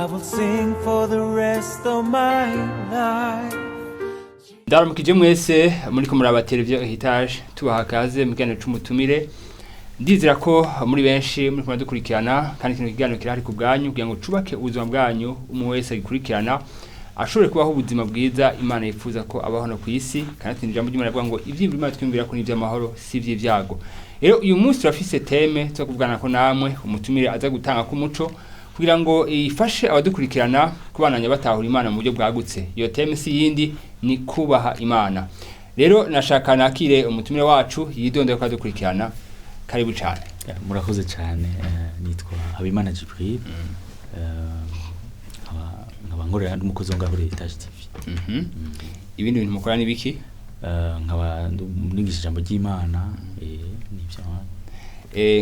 I will sing for the rest of my life. Ndaramukije mwese muriko muraba televiziyo Heritage, tubaha kaze mu kiganiro c'umutumire. Ndizera ko muri benshi muriko muradukurikirana, kandi kino kiganiro kirahari ku bwanyu kugira ngo cubake ubuzima bwanyu. Umwe wese agikurikirana ashobore kubaho ubuzima bwiza Imana yifuza ko abaho no kw'isi. Kandi ati ijambo ry'Imana rivuga ngo ivyiyumviro Imana twiyumvira ko ni ivy'amahoro, si ivy'ivyago. Rero uyu munsi turafise thème tuza kuvugana ko namwe, umutumire aza gutanga ko umuco kugira ngo ifashe abadukurikirana kubandanya batahura Imana mu buryo bwagutse. Iyo thème si yindi, ni kubaha Imana. Rero nashaka nakire umutumire wacu yidondeye ko adukurikirana. Karibu cyane. Murakoze cyane. Nitwa Habimana Jibril, nkaba nkorera n'umukozi wo ngaho kuri Heritage TV. Ibindi bintu mukora ni biki? Nkaba nigisha ijambo ry'Imana, nivyo.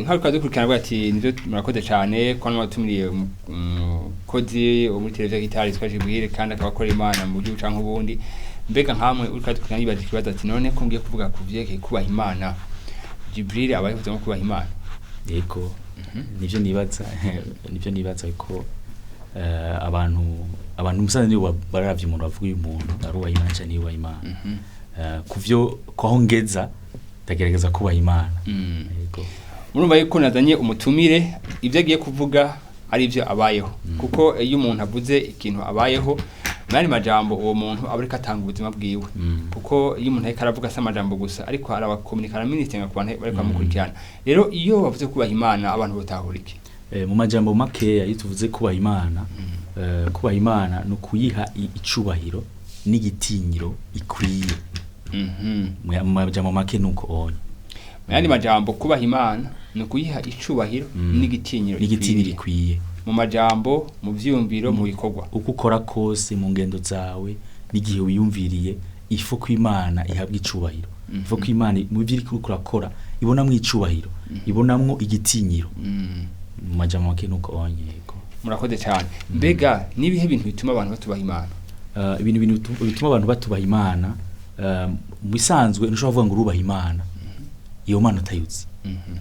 Nk'ariko adukurikirana avuga ati nivyo, murakoze cyane ko mwatumiriye umukozi wo muri televiziyo Heritage yitwa Jibril, kandi akaba akora Imana mu buryo canke ubundi. Mbega nkamwe uriko adukurikirana yibaza ikibazo ati: none ko ngiye kuvuga ku vyerekeye kubaha Imana, Jibril aba yifuza nko kubaha Imana? Yego, nivyo nibaza ko abantu musanze nibo bararavye umuntu, bavuga uyu muntu arubaha Imana canke ntiyubaha Imana. Kuvyo kwaho ngeza ndagerageza kubaha Imana. Yego. Murumva yuko nazanye umutumire, ibyo agiye kuvuga ari byo abayeho, kuko iyo umuntu avuze ikintu abayeho, mu majambo uwo muntu aba ariko atanga ubuzima bwiwe, kuko iyo umuntu ariko aravuga si amajambo gusa, ariko arabakominikana minisitiri ku bantu bariko bamukurikirana. Rero iyo bavuze kubaha Imana, abantu batahura iki? Mu majambo makeya, iyo tuvuze kubaha Imana, kubaha Imana ni ukuyiha icubahiro n'igitinyiro ikwiye. Mu majambo make nuko onye. Mu yandi majambo, kubaha Imana ni ukuyiha icubahiro n'igitinyiro n'igitinyiro ikwiye. Ikwiye. Mu majambo, mu vyiyumviro, mu bikorwa. Uko ukora kose, mu ngendo zawe n'igihe wiyumviriye, ifo ko Imana ihabwa icubahiro, ifo ko Imana mu byo iriko urakora ibonamwo icubahiro, ibonamwo igitinyiro. Mu majambo make nuko onye, yego. Murakoze cyane. Mbega nibihe bintu bituma abantu batubaha Imana? Ibintu bituma abantu batubaha Imana, mu bisanzwe ntushobora kuvuga ngo urubaha Imana iyo Mana utayuzi.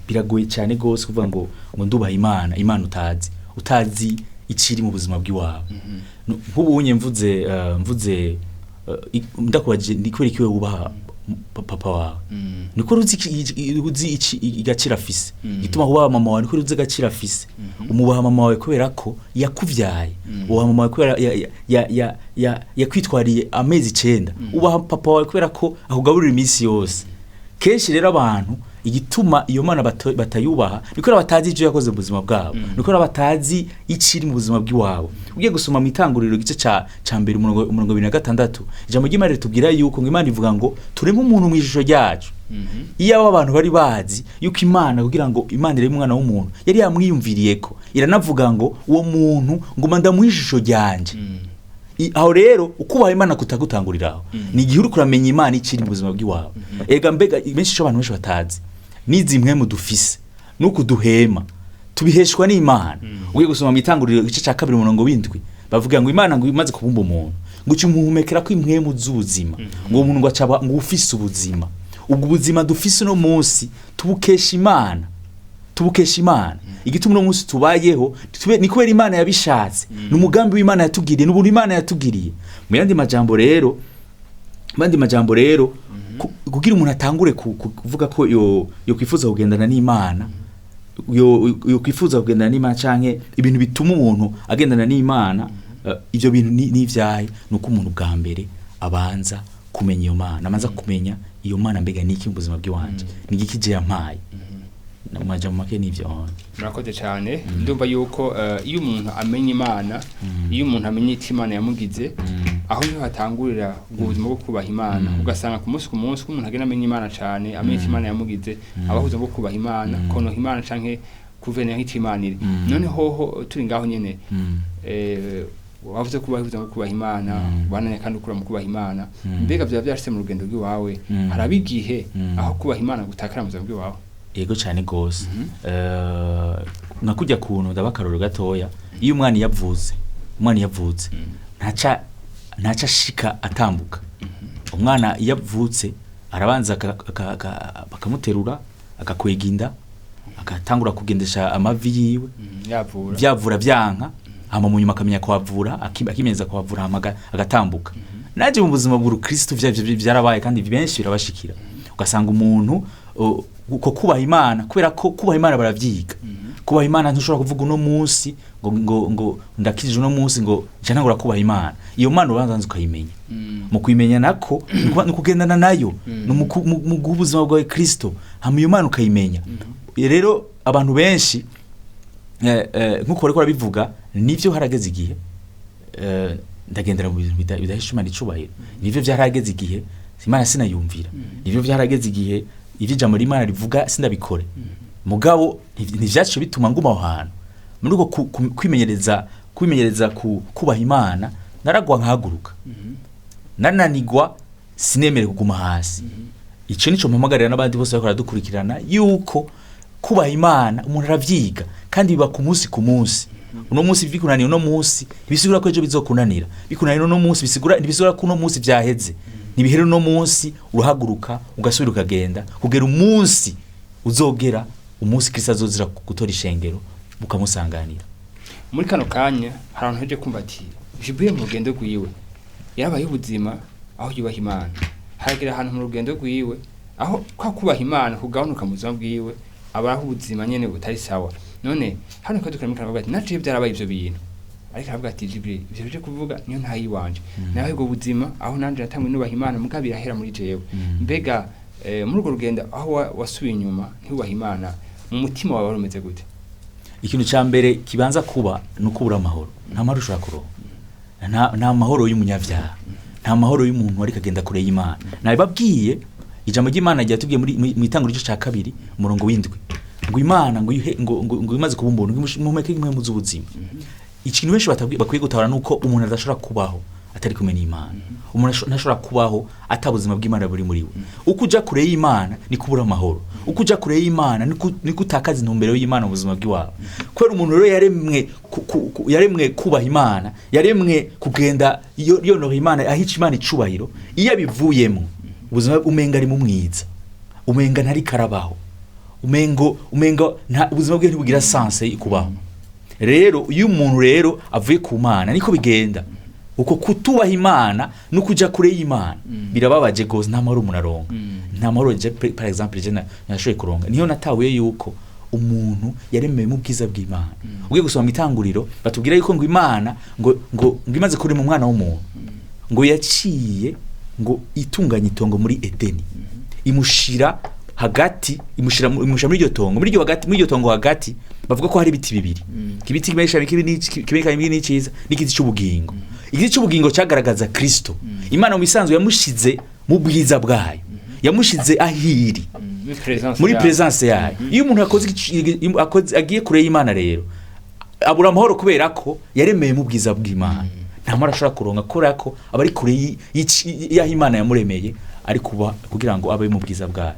Biragoye cyane gose kuvuga ngo ndubaha Imana, Imana utazi iciri mu buzima bw'iwawe. Nk'ubunye mvuze ndakubajije ni kubera iki wewe wubaha papa wawe, niko uzi uzi igaciro afise. Gituma wubaha mama wawe, niko uzi agaciro afise. Umubaha mama wawe kubera ko yakuvyaye, ubaha mama wawe kubera yakwitwariye amezi 9, ubaha papa wawe kubera ko akugaburira iminsi yose. Kenshi rero abantu igituma iyo Mana batayubaha ni kubera batazi icyo yakoze mu buzima bwabo, ni kubera batazi iciri mu buzima bw'iwabo. Ugiye gusoma mu Itanguriro igice ca mbere, umurongo 26, ijambo ry'Imana ritubwira yuko ngo Imana ivuga ngo tureme umuntu mu ishusho ryacu. Iyo abo abantu bari bazi yuko Imana, kugira ngo Imana ireme umwana w'umuntu, yari yamwiyumviriyeko, iranavuga ngo uwo muntu nguma ndamuha ishusho ryanje. Aho rero ukubaha Imana kutagutangurira aho, ni igihe uriko uramenya Imana ikiri mu buzima bw'iwawe. Ega mbega benshi, ico abantu benshi batazi, n'izi mpwemu dufise nuko duhema tubiheshwa n'Imana. Ugiye gusoma mu Itanguriro igice ca kabiri, umurongo w'indwi, bavuga ngo Imana ngo imaze kubumba umuntu, ngo ica umuhumekera ko impwemu z'ubuzima, ngo uwo muntu ngo acaba ngo ufise ubuzima. Ubwo buzima dufise uno munsi tubukesha Imana, tubukesha Imana. Igituma uno munsi tubayeho ni kubera Imana yabishatse, ni umugambi w'Imana yatugiriye, ni ubuntu Imana yatugiriye. Mu yandi majambo rero, kugira umuntu atangure kuvuga ko yo kwifuza kugendana n'Imana, yo kwifuza kugendana n'Imana canke ibintu bituma umuntu agendana n'Imana, ivyo bintu ni ivyahe? Ni uko umuntu bwa mbere abanza kumenya iyo Mana, abanza kumenya iyo Mana mbega niki mu buzima bw'iwanje, ni igiki je yampaye. Mu majambo make nivyo. Murakoze cyane. Ndumva yuko iyo umuntu amenya Imana, iyo umuntu amenya icyo Imana yamugize, aho niho hatangurira ubwo buzima bwo kubaha Imana. Ugasanga ku munsi ku munsi, uko umuntu agenda amenya Imana cyane, amenya icyo Imana yamugize, abaho ubuzima bwo kubaha Imana, konoha Imana canke kuvena nk'icyo Imana iri. None hoho turi ngaho nyene, wavuze kubaha, ubuzima bwo kubaha Imana, ubananya kandi ukura mu kubaha Imana. Mbega byaba byashitse mu rugendo rw'iwawe, haraba igihe aho kubaha Imana gutakara mu buzima bw'iwawe? Yego, cyane gose. Nka kujya kuntu ndaba akarorero gatoya, iyo umwana yavuze, umwana yavutse ntaca ashika atambuka. Umwana iyo avutse arabanza bakamuterura, akakwega inda, agatangura kugendesha amavi yiwe. Yavura. Vyavura vyanka. Hama mu nyuma akamenya kuhavura, akimenyereza kuhavura, hama agatambuka. Naje mu buzima bw'urukristo vyarabaye, kandi benshi birabashikira, ugasanga umuntu uko kubaha Imana, kubera ko kubaha Imana baravyiga. Kubaha Imana, ntushobora kuvuga uno munsi ngo ndakijije uno munsi ngo nca ntangura kubaha Imana. Iyo Mana ubanza ukayimenya. Mu kuyimenya nako ni ukugendana nayo, ni mu guha ubuzima bwawe Kristo, hama iyo Mana ukayimenya. Rero abantu benshi, nkuko bariko barabivuga, nivyo, harageze igihe ndagendera mu bintu bidahesha Imana icubahiro. Nivyo, vyarageze igihe Imana sinayumvira. Nivyo, vyarageze igihe ivyo ijambo ry'Imana rivuga sindabikore. Mugabo ntivyaciye bituma nguma aho hantu. Muri uko kwimenyereza kubaha Imana, naragwa nkahaguruka, nananigwa sinemere kuguma hasi. Ico nico mpamagarira n'abandi bose bariko baradukurikirana, yuko kubaha Imana umuntu aravyiga, kandi biba ku munsi ku munsi. Uno munsi bikunaniye uno munsi, ntibisigura ko ejo bizokunanira. Bikunaniye uno munsi, bisigura ntibisigura ko uno munsi vyaheze. Ntibihera uno munsi, urahaguruka ugasubira ukagenda kugera umunsi uzogera, umunsi Kristo azozira gutora ishengero mukamusanganira. Muri kano kanya hari abantu heje kumva ati Jibril mu rugendo rwiwe yarabaye ubuzima aho yubaha Imana, haragera ahantu mu rugendo rwiwe aho kwa kubaha Imana kugabanuka mu buzima bwiwe, abaho ubuzima nyene butari sawa. None hano ko dukora muri ati naciye byarabaye ivyo bintu, ariko aravuga ati Jibril, ivyo bije kuvuga niyo ntayi wanje nawe, ubwo buzima aho nanje natangwe nubaha Imana, mugabo birahera muri jewe. Mbega muri urwo rugendo aho wasubiye inyuma ntiwubaha Imana, mu mutima wawe wari umeze gute? Ikintu ca mbere kibanza kuba ni ukubura amahoro. Nta mahoro ushobora kuronka, nta mahoro y'umunyabyaha, nta mahoro y'umuntu ariko agenda kure y'Imana. Nabibabwiye, ijambo ry'Imana ryatubwiye muri mu itanguro igice ca 2 umurongo w'7 ngo Imana ngo ihe ngo imaze kubumbura ngo muhumeke impwemu z'ubuzima. Ikintu benshi bakwiye gutahura nuko umuntu adashobora kubaho atari kumwe n'Imana. Umuntu ntashobora kubaho ata buzima bw'Imana buri muri we. Uko uja kure y'Imana ni kubura amahoro, uko uja kure y'Imana ni kutakaza intumbero y'Imana mu buzima bw'iwawe. Kubera umuntu rero yaremwe yaremwe kubaha Imana, yaremwe kugenda yonoha Imana, ahica Imana icubahiro. Iyo abivuyemo, ubuzima umenga ari mu mwiza, umenga ntari karabaho, umengo nta ubuzima bwe ntibugira sense kubaho. Rero iyo umuntu rero avuye ku Mana, niko bigenda. Uko kutubaha Imana no kuja kure y'Imana birababaje gose, nta mahoro umuntu aronka. Nta mahoro je par exemple je nashoboye kuronka. Niyo natahuye yuko umuntu yaremewe mu bwiza bw'Imana. Ugiye gusoma mu Itanguriro, batubwira yuko ngo Imana ngo imaze kurema umwana w'umuntu, ngo yaciye ngo itunganya itongo muri Edeni, imushira hagati, imushira muri iryo tongo, muri iryo hagati, muri iryo tongo hagati bavuga ko hari ibiti bibiri: ibiti kimesha kibi kibi n'icyiza, n'igiti cy'ubugingo. Igiti cy'ubugingo cyagaragaza Kristo. Imana mu bisanzwe yamushize mu bwiza bwayo, yamushize ahiri muri presence muri yayo. presence yayo. Iyo umuntu akoze agiye kure y'Imana rero, abura amahoro, kubera ko yaremeye mu bwiza bw'Imana. Nta mahoro ashobora kuronka, kubera ko aba ari kure y'aho Imana yamuremeye ari kuba kugira ngo abe mu bwiza bwayo.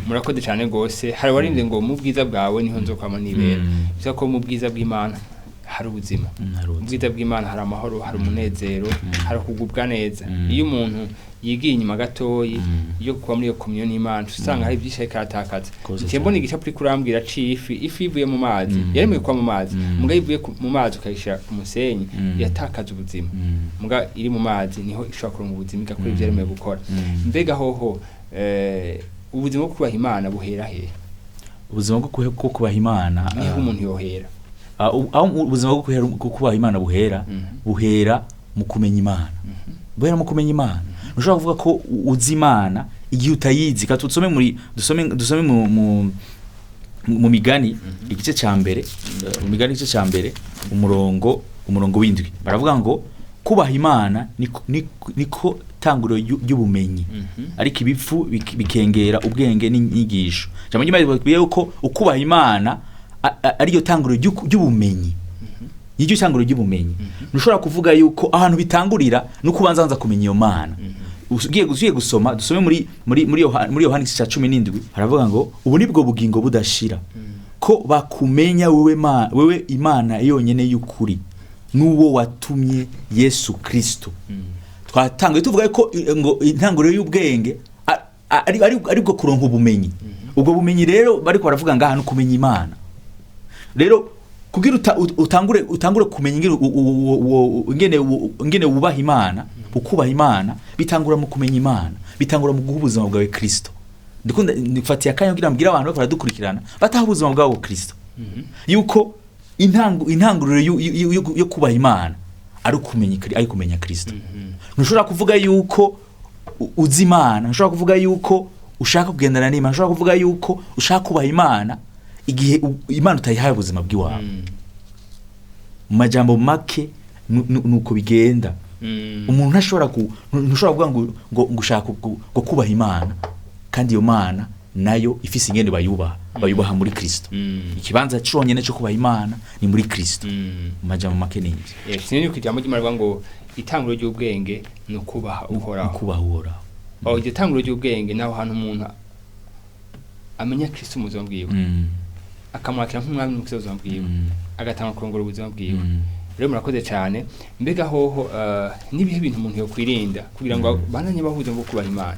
Murakoze cyane rwose. Hari warinde ngo mu bwiza bwawe niho nzokwama nibera. Bivuze ko mu bwiza bw'Imana hari ubuzima. Hari Mu ubuzima. bwiza bw'Imana hari amahoro, hari umunezero, hari kugubwa neza. Iyo umuntu yigiye inyuma gatoyi yo kuba muri iyo communion n'Imana, usanga hari byinshi ariko aratakaza. Rwose Ntiye cyane. mbona igicapo uriko urambwira c'ifi. Ifi ivuye mu mazi, yaremewe kuba mu mazi, muga ivuye mu mazi ukayishira ku musenyi, iratakaza ubuzima. Muga iri mu mazi niho ishobora kuronka ubuzima, igakora ivyo yaremewe gukora. Mbega hoho ubuzima bwo kubaha Imana buhera hehe? Ubuzima bwo kubaha Imana, Niho umuntu yohera? Aho ubuzima bwo kubaha Imana buhera, buhera mu kumenya Imana, buhera mu kumenya Imana. Ntushobora kuvuga ko uzi Imana igihe utayizi. Ka dusome muri dusome dusome mu Migani igice ca mbere, mu Migani igice ca mbere umurongo w'7, baravuga ngo kubaha Imana niko tanguriro ry'ubumenyi, ariko ibipfu bikengera ubwenge n'inyigisho. Ijambo ry'Imana ribabwiye yuko ukubaha Imana ariyo tanguriro ry'ubumenyi, iryo tanguriro ry'ubumenyi. Ntushobora kuvuga yuko ahantu bitangurira nuko ubanza banza kumenya iyo Mana. Ugiye gusoma, dusome muri Yohana igice ca 17, haravuga ngo ubu nibwo bugingo budashira, ko bakumenya wewe, wewe Imana yonyene y'ukuri, n'uwo watumye Yesu Kristo. Twatanguye tuvuga ko ngo intanguriro y'ubwenge ari bwo kuronka ubumenyi. Ubwo bumenyi rero bariko baravuga ngaha no kumenya Imana. Rero Kugira utangure kumenya ingene ingene wubaha Imana, ukubaha Imana bitangura mu kumenya Imana, bitangura mu guha ubuzima bwawe Kristo. Ndikunda nifatiye akanya kugira mbwire abantu bariko baradukurikirana bataha ubuzima bwabo Kristo, yuko intanguriro yo kubaha Imana ari ukumenya ari kumenya Kristo. Ntushobora kuvuga yuko uzi Imana, ntushobora kuvuga yuko ushaka kugendana n'Imana, ntushobora kuvuga yuko ushaka kubaha Imana igihe Imana utayihaye ubuzima bw'iwawe. Mu majambo make nuko bigenda. Umuntu ntashobora ntushobora kuvuga ngo ushaka ngo kubaha Imana kandi iyo Mana nayo ifise ingene bayubaha muri Kristo. Ikibanza conyene cyo kubaha Imana ni muri Kristo. Mu majambo make ni ivyo. Sinzi yuko ijambo ry'Imana rivuga ngo itanguro ry'ubwenge ni ukubaha Uhoraho. Ukubaha Uhoraho. Oh, iryo tanguro ry'ubwenge naho hantu umuntu amenya Kristo mu buzima bwiwe, akamwakira nk'umwami n'umukiza w'ubuzima bwiwe, agatanga kurongora ubuzima bwiwe. Rero murakoze cyane. Mbega hoho n'ibihe bintu umuntu yokwirinda kugira ngo bananye bahuze mu kubaha Imana?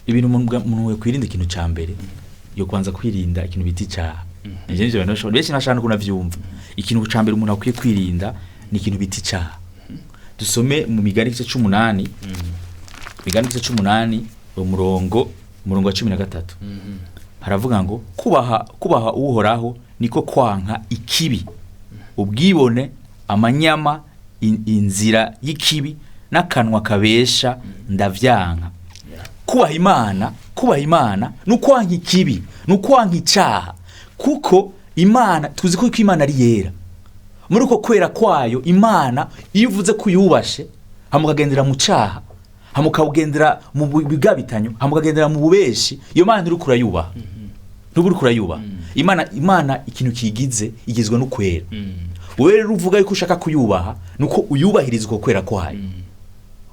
Ibintu umuntu yakwirinda, ikintu ca mbere yo kubanza kwirinda ikintu bita icaha. Ivyo nivyo abantu benshi ntashaka no kunavyumva. Ikintu ca mbere umuntu akwiye kwirinda ni ikintu bita icaha. Dusome mu Migani igice c'umunani, Migani igice c'umunani, umurongo wa 13. Haravuga ngo kubaha Uhoraho niko kwanka ikibi, ubwibone, amanyama, inzira y'ikibi n'akanwa kabesha ndavyanka. Kubaha Imana ni ukwanka ikibi, ni ukwanka icaha, kuko Imana tuzi ko Imana ari yera. Muri uko kwera kwayo, Imana iyo uvuze ko uyubashe hama ukagendera mu caha, hama ukagendera mu bigabitanyo, hama ukagendera mu bubeshi, iyo Mana nturiko urayubaha, ntuba uriko urayubaha Imana. Imana ikintu kiyigize igizwe n'ukwera. Wowe rero uvuga yuko ushaka kuyubaha, nuko uyubahiriza uko kwera kwayo,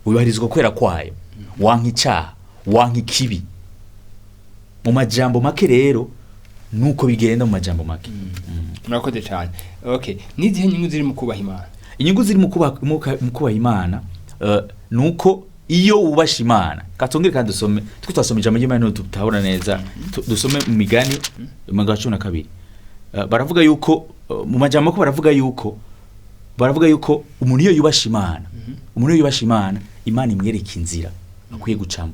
uyubahiriza uko kwera kwayo, wanka icaha, wanka ikibi. Mu majambo make rero nuko bigenda mu majambo make. Murakoze cyane. Okay, n'izihe nyungu ziri mu kubaha Imana? Inyungu ziri mu kubaha Imana, nuko iyo wubasha Imana, katongere kandi dusome, tuko twasoma ijambo ry'Imana niho tutabona neza. Dusome mu Migani umurongo wa 12. Baravuga yuko, mu majambo ko baravuga yuko umuntu iyo yubasha Imana, umuntu iyo yubasha Imana, Imana imwereka inzira akwiye gucamo.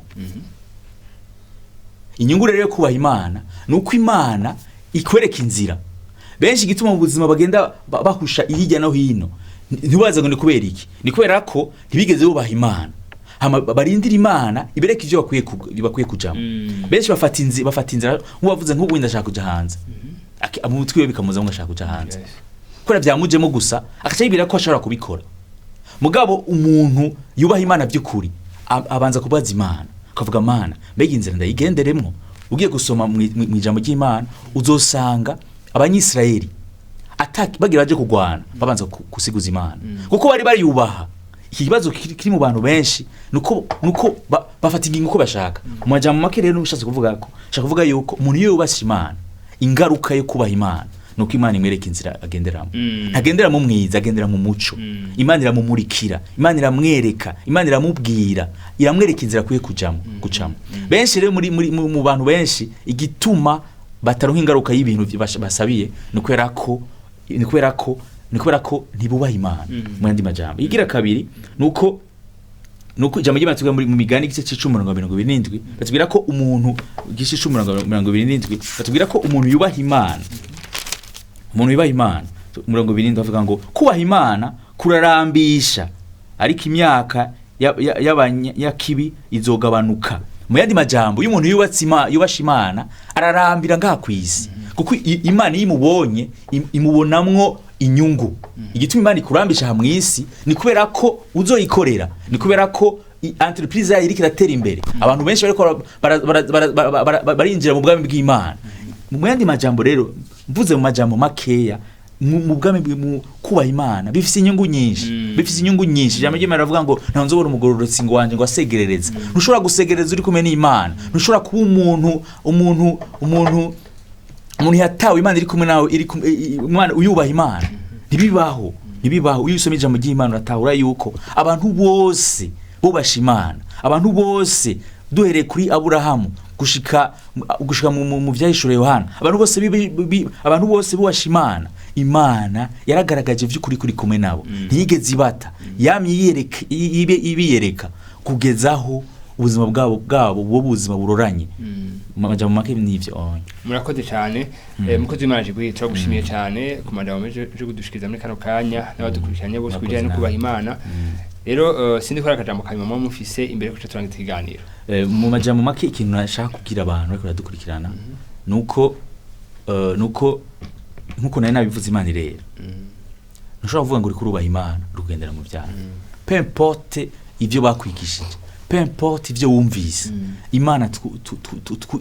Inyungu rero yo kubaha Imana ni uko Imana ikwereka inzira. Benshi igituma mu buzima bagenda bahusha hirya no hino, ntibaze ngo ni kubera iki, ni kubera ko ntibigeze bubaha Imana hama barindira Imana ibereka ivyo bakwiye kujamo. Benshi bafata inzira nk'uwavuze nk'ubu ndashaka kuja hanze. Mu mutwe wiwe bikamuza ngo ashaka kuja hanze, kubera byamujemo gusa akaca yibwira ko ashobora kubikora. Mugabo umuntu yubaha Imana by'ukuri abanza kubaza Imana, akavuga: "Mana, mbega inzira ndayigenderemwo?" Ugiye gusoma mu ijambo ry'Imana uzosanga Abanyisirayeli bagira baje kugwana babanza kusiguza Imana, kuko bari bariyubaha. Iki kibazo kiri mu bantu benshi nuko bafata ingingo uko bashaka. Mu majambo make rero ushatse kuvuga ko shaka kuvuga yuko umuntu iyo yubasha Imana, ingaruka yo kubaha Imana nuko Imana imwereka inzira agenderamo. Ntagendera mu mwiza, agendera mu muco. Imana iramumurikira, Imana iramwereka, Imana iramubwira, iramwereka inzira akwiye kujamo, gucamo. Benshi rero muri, muri mu mu bantu benshi igituma bataronka ingaruka y'ibintu basabiye ni kubera ko ntibubaha Imana. Mu yandi majambo igira kabiri nuko ijambo ry'Imana tuvuga muri mu Migani igice c'icumi umurongo wa 27, batubwira ko umuntu, igice c'icumi umurongo wa 27, batubwira ko umuntu yubaha Imana, umuntu yubaha Imana, 27 bavuga ngo kubaha Imana kurarambisha, ariko imyaka y'abanyakibi izogabanuka. Mu yandi majambo, iyo umuntu yubatse Imana, yubasha Imana, ararambira ngaha kw'isi, kuko Imana iyo imubonye imubonamwo inyungu. Igituma Imana ikurambisha aha mw'isi ni kubera ko uzoyikorera, ni kubera ko entreprise yayo iriko iratera imbere, abantu benshi bariko barinjira mu bwami bw'Imana. Mu yandi majambo rero, mvuze mu majambo makeya, mu bwami mu kubaha Imana bifise inyungu nyinshi. Bifise inyungu nyinshi. Ijambo ry'Imana rivuga ngo nta nzobora umugororotsi ngo wanje ngo asegerereza. Ntushobora gusegereza uri kumwe n'Imana. Ntushobora kuba umuntu yatawe Imana iri kumwe nawe, iri kumwe Imana, uyubaha Imana. Ntibibaho, ntibibaho. Iyo usoma ijambo ry'Imana uratahura yuko abantu bose bubasha Imana, abantu bose duhereye kuri Aburahamu. gushika mu vyahishuriwe Yohana, abantu bose abantu bose bubasha Imana, Imana yaragaragaje vy'ukuri kuri kumwe nabo, ntiyigeze ibata, yamye yiyereka, ibiyereka kugezaho ubuzima bwabo bwo buzima buroranye. Majambo make nivyo onye. Murakoze cyane, mukozi w'Imana Jibril, turagushimiye cyane ku majambo meje uje kudushikiriza muri kano kanya n'abadukurikiranye bose Murakoze kubijyanye no nawe. kubaha Imana. Rero sindi ko ari akajambo kanyuma muba mufise imbere yo kuca turangiza ikiganiro. Mu majambo make, ikintu nashaka kubwira abantu bariko baradukurikirana nuko nkuko nari nabivuze, Imana irera. Ntushobora kuvuga ngo uriko urubaha Imana uri kugendera mu vyaha. Peu importe ivyo bakwigishije, peu importe ivyo wumvise, Imana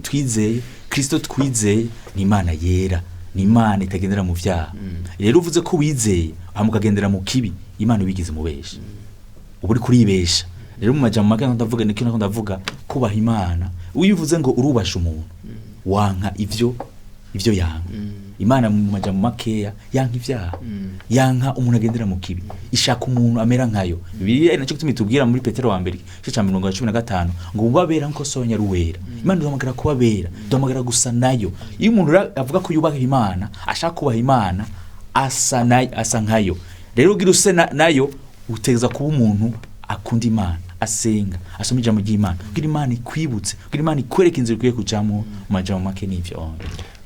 twizeye, Kristo twizeye, ni Imana yera, ni Imana itagendera mu vyaha. Rero uvuze ko wizeye hama ukagendera mu kibi, Imana ubigize umubeshi, uba uri kuribesha. Rero mu majambo make ndavuga niko nako ndavuga kubaha Imana, iyo uvuze ngo urubasha umuntu, wanka ivyo yanka. Imana mu majambo makeya yanka ivyaha, yanka umuntu agendera mu kibi, ishaka umuntu amera nkayo. Bibiliya nacyo gituma itubwira muri Petero wa mbere igice ca 15 ngo mubabera nko sonya ari uwera. Imana duhamagara kubabera, duhamagara gusa nayo. Iyo umuntu avuga ko yubaha Imana, ashaka kubaha Imana, asa nayo, asa nkayo. Rero ugira use nayo, utegerezwa kuba umuntu akunda Imana, asenga, asoma ijambo ry'Imana, kugira Imana ikwibutse, kugira Imana ikwereke inzira ukwiye kujamwo. Mu majambo make nivyo.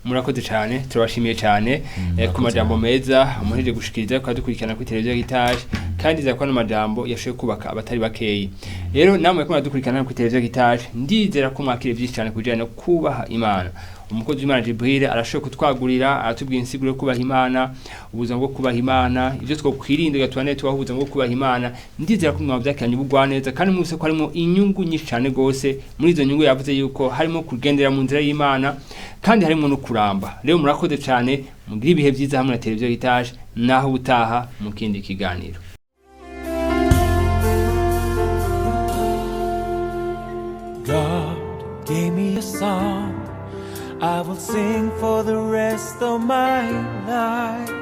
Murakoze cyane, turabashimiye cyane ku Murakoze majambo nawe. meza muhejeje gushikiriza, kudukurikirana kuri televiziyo Heritage, kandi nizera ko ano majambo yashoboye kubaka abatari bakeyi. Rero namwe ko muradukurikirana kuri televiziyo Heritage, ndizera ko mwakiriye byinshi cyane ku bijyanye no kubaha Imana. Umukozi w'Imana Jibril arashoboye kutwagurira, aratubwira insiguro yo kubaha Imana, ubuzima bwo kubaha Imana, ibyo twokwirinda tugatubane tubaho ubuzima bwo kubaha Imana. Ndizera ko mwabyakiranye ubugwaneza, kandi mwese ko harimo inyungu nyinshi cyane rwose. Muri izo nyungu yavuze yuko harimo kugendera mu nzira y'Imana, kandi harimo no kuramba. Rero murakoze cyane, mugire ibihe byiza hamwe na televiziyo Heritage, naho ubutaha mu kindi kiganiro. God gave me a song I will sing for the rest of my life.